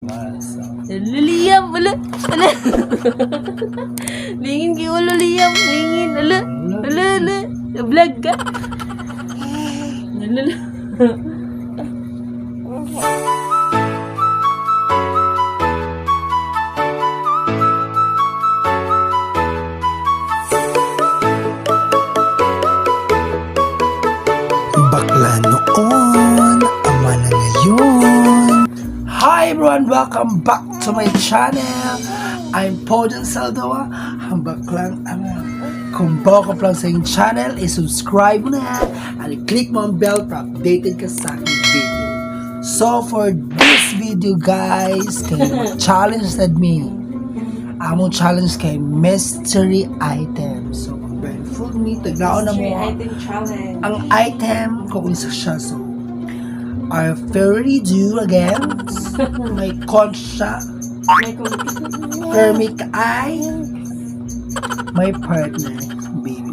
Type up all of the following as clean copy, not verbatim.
Masa. Liam, ala, ala. Lingin kay ulo, Liam. Lingin, ala, ala, ala. Vlog ka. Ala, ala. Bakla noon, ama na ngayon. Hi everyone! Welcome back to my channel! I'm Pojan Saldoa, ang baklang ama. Kung bago ka pa lang sa iyong channel, i-subscribe mo na at i-click mo ang bell para updated ka sa aking video. So for this video guys, kayo mag-challenge with me. Among challenge kay mystery item. So, mag-blindfold me, tagnaon na mo. Item challenge. Ang item kung isa siya. So, our favorite do again, may concha, May permic eye, my partner, baby.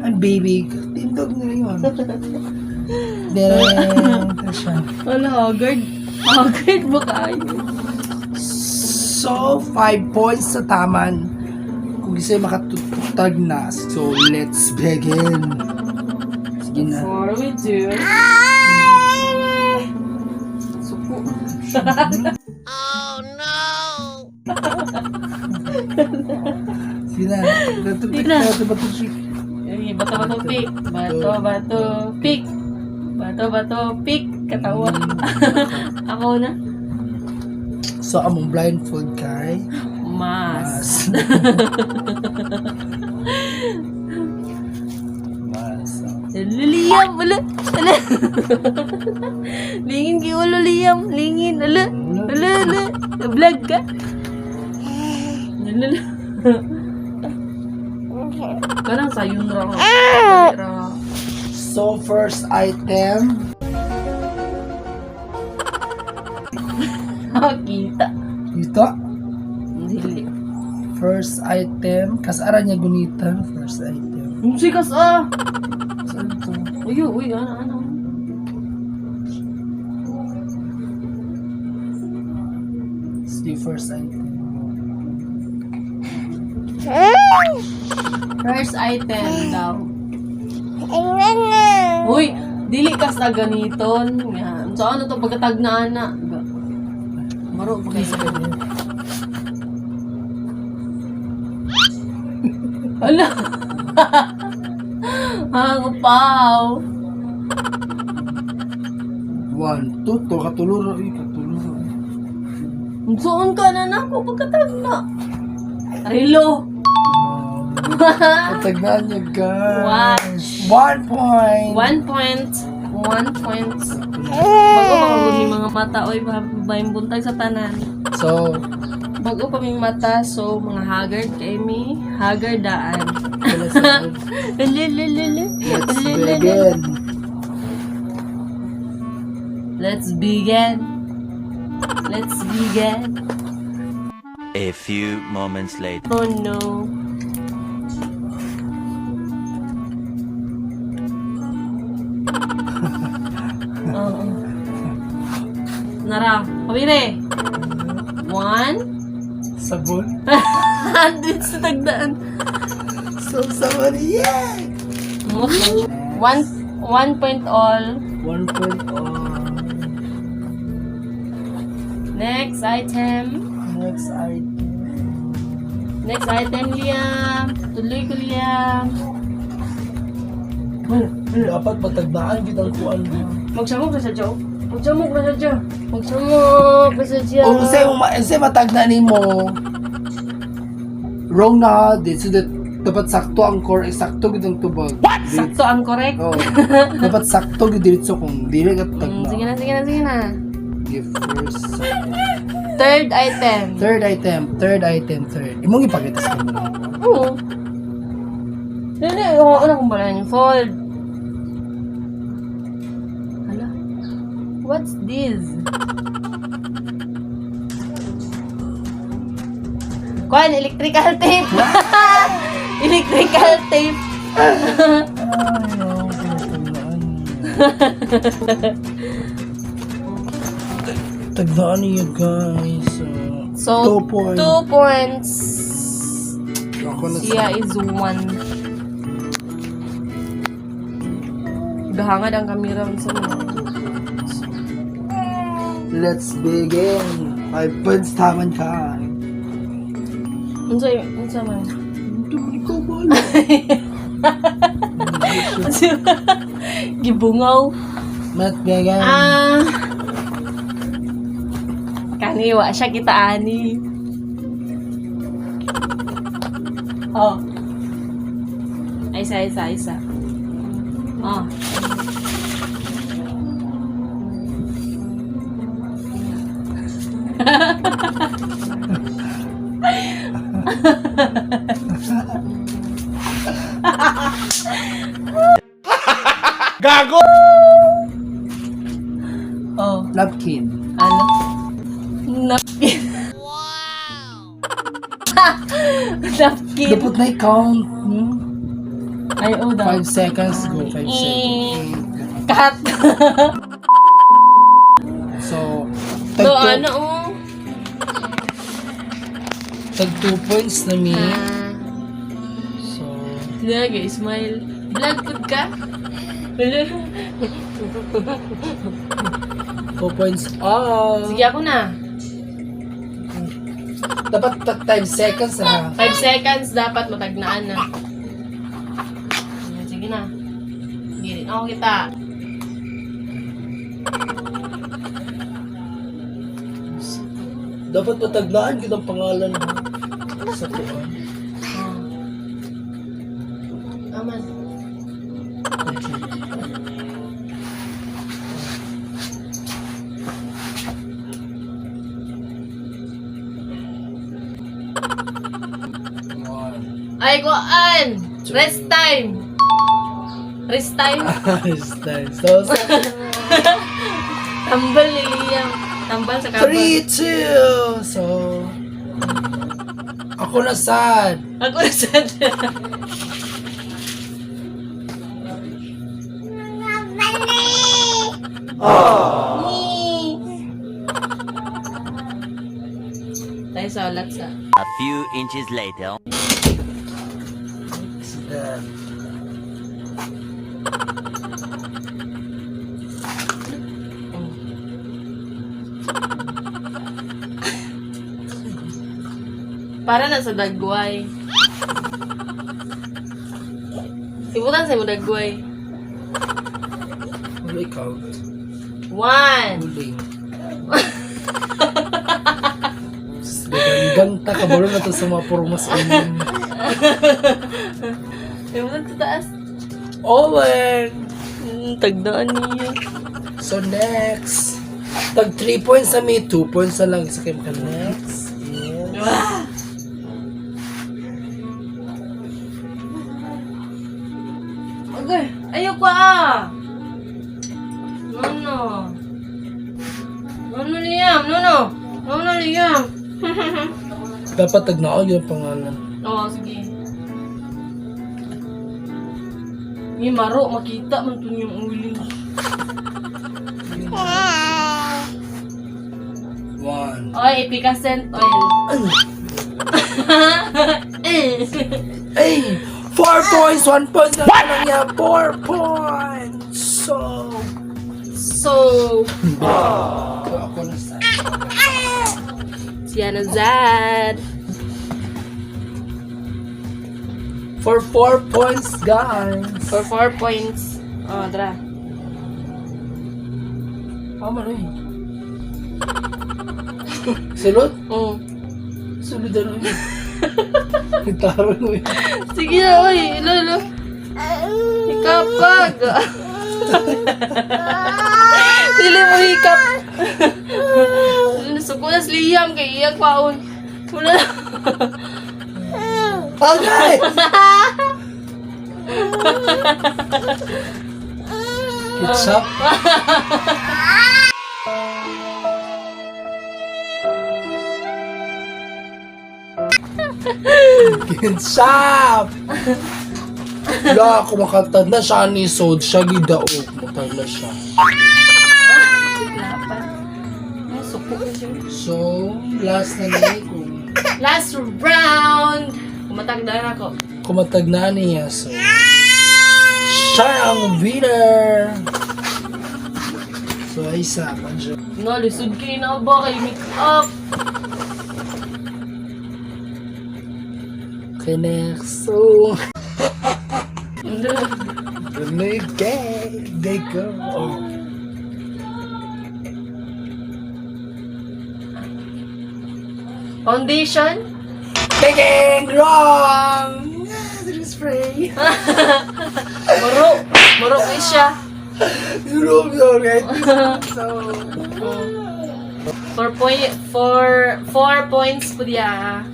Ang baby, tindog nila yun. Then, ito siya. Wala, haggard. Haggard ba kayo? So, 5 points sa taman. Kung gusto yung makatutag na. So, let's begin. Sige na. What do we do? Suko. Sige na. Sige na. Bato, bato, bato. Ay, bato, bato, pick. Bato, bato, pick. Bato, bato, pick. Katawa. Ako na. So, among blindfold kay Mas. Mas. Mas. Liam, ala, ala. Lingin kay ulo, Liam. Lingin, ala, ala, ala. Vlog ka. Ala, ala. Kanang sayon ra ka. Dali ra. So, first item. Ah, kita. Dito. Dili. First item. Kasara niya gunitan. First item. Musikas ah. Saan to? Uy, uy, ano, ano. It's the first item. First item daw. Uy, dili kas na ganiton. Nga. So ano to pagkatag na ana? Maro pa kayo. Ala. Ang upaw. One, two, to. Katuluro. Uy, katuluro. Suon ka na na ako pagkatag na. Rilo. Katagnaan niya, guys. 1 point. 1 point. 1 point. Bago pa kami mga mata, oy, bayang buntag sa tanan. So, Bago pa ming mata, so mga haggard kay mi, haggard daan. wala sa Lelelelele. Let's begin. Let's begin. Let's begin. A few moments later. Oh no. Oo. Nara, pabire. One. Sabon. Dito sa tagdaan. So, sabon. Yeah! One, 1 point all. 1 point all. Next item. Next item. Next item, Liam. Tuloy ko, Liam. Dapat patagnaan kita ang kuan mo. Magsamok na sa Joe. Magsamok na sa Joe. Magsamok na sa Joe. O unsay mo unsay matagna nimo? Wrong na di so that dapat sakto ang core sakto gid ang tubag. What? Sakto ang correct. Oh, dapat sakto gid diretso kung dili ka tagna. Sige na, sige na, sige na. Give first. Third item. Third item, third item, third. Imong ipakita sa camera. Oo. Hindi, ako na kung blindfold. Hala. What's this? Kwan, electrical tape. Electrical tape. Ay, no, pinatagnaan. Tagdaan niyo, guys. So, So, 2 points. 2 points. Ako na. Siya is 1. Gahangad ang kamera sa mga. Let's begin. 5 points taman ka. Unsa unsa man? Hindi mo ikaw bahala. Gibungaw. Let's begin. Ah. Kani wa siya kita ani. Oh. Ay, isa, isa, isa. Oh. Gago! Oh. Napkin. Ano? Napkin. Wow! Napkin. Dapat na i-count. Ay, oh, daw. 5 seconds. Go, 5 seconds. Cut. So, tag, Do, two, ano, oh. tag 2 points na me. Ah. So, Lagi, smile. Vlog food ka? Wala. 2 points off. Sige, ako na. Dapat tag 5 seconds ha. 5 seconds dapat matagnaan na. Ayan, sige na. Sige, ako kita. Dapat matagnaan yun ang pangalan mo. Sa tuan. Oh. Aman. One. Ay, kuan! Rest time! Rest time? Nice, nice. So, Tambal ni Liam. Tambal sa kabal. 3, 2. So, ako na sad. Ako na sad. Tayo sa ulat sa. A few inches later. What's that? Para na sa dagway. Sibutan sa mo dagway. Wala count. One. Huli. Ganta ka balo na to sa mga purmas inyong. Sibutan sa taas. Owen! Tagdaan niya. So next, tag 3 points na may 2 points na lang sa ka next. Yes. Wah! Okay. Ayoko ah! No, no. No, no, Liam. No, no. No, no, Liam. Dapat tagnaon yung pangalan. Oo, sige. May maro, makita man to niyang uling. One. Oy, ipikasent oil. Eh. Ay! 4 points! 1 point na lang niya! 4 points! So, So, so ako na sa siya na Zad. For 4 points, guys! For 4 points. Oh, tara. Tama na eh. Sulod? Oh. Sulod na eh. Taro na eh. Sige na, oy. Ilo, ilo. Hikapag. Dili mo hikap. Nasuko na si Liam kay iyang kwaon. Wala. Okay! Ketchup? Ketchup! Wala, kumakantad na siya ni Sod. Siya gidaog. Matag na siya. Lapat. Suko na siya. So, last na ni kung Last round! Kumatagdan ako. Kumatag na niya. So, siya ang winner! So, ay isa pa siya. No, lisod kayo na ba kay make up? Okay, next. So, okay, they go. Oh. Foundation? Taking wrong! Ah, spray. Muro. Muro kay siya. You know already. So, 4 points po diya.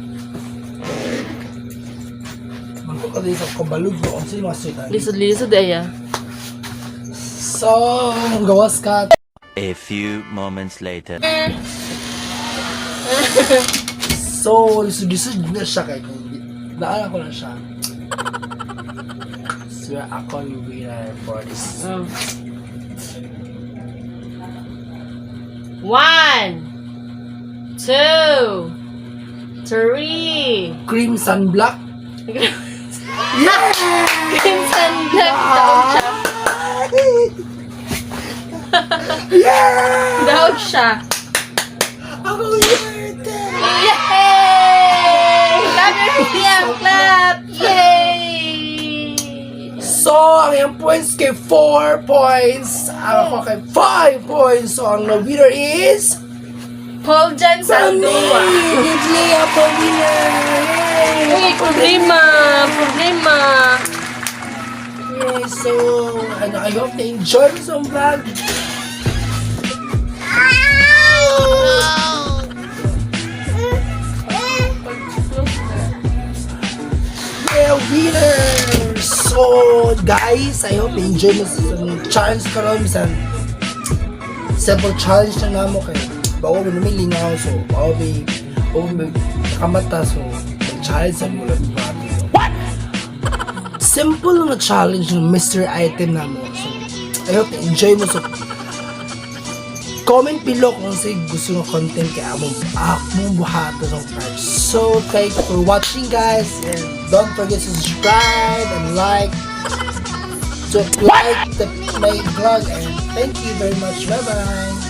Mangko ka din sa kabalog ko. Ang sino mas Lisod-lisod ay ah. So, gawas ka. A few moments later. So, lisod-lisod na siya kay kung naalala ko na siya. So, ako yung winner for this. One, two, three. Cream sunblock. Yeah! Crimson black daw siya. Yeah! Daw siya. Ako winner! Yay! Clap your hands, clap! Yay! So, ang iyang points kay 4 points. Ang ako kay 5 points. So, ang winner is Paul Jan Saldua. Leah po winner! Yay! Uy, problema! Problema! Yay! So, ano, I hope na enjoy mo sa vlog. Yeah, winner! So, guys, I hope na-enjoy mo sa challenge karon bisan simple challenge na namo kay bawo mo namin lingaw, so bawo may nakamata, so mag-challenge sa mo lang. What? Simple nga challenge ng mystery item namo. So, I hope na-enjoy mo. So, comment below kung sa gusto ng content kay among akmong buhaton ng part. So, thank you for watching, guys, and don't forget to subscribe and like to like my vlog, and thank you very much. Bye bye.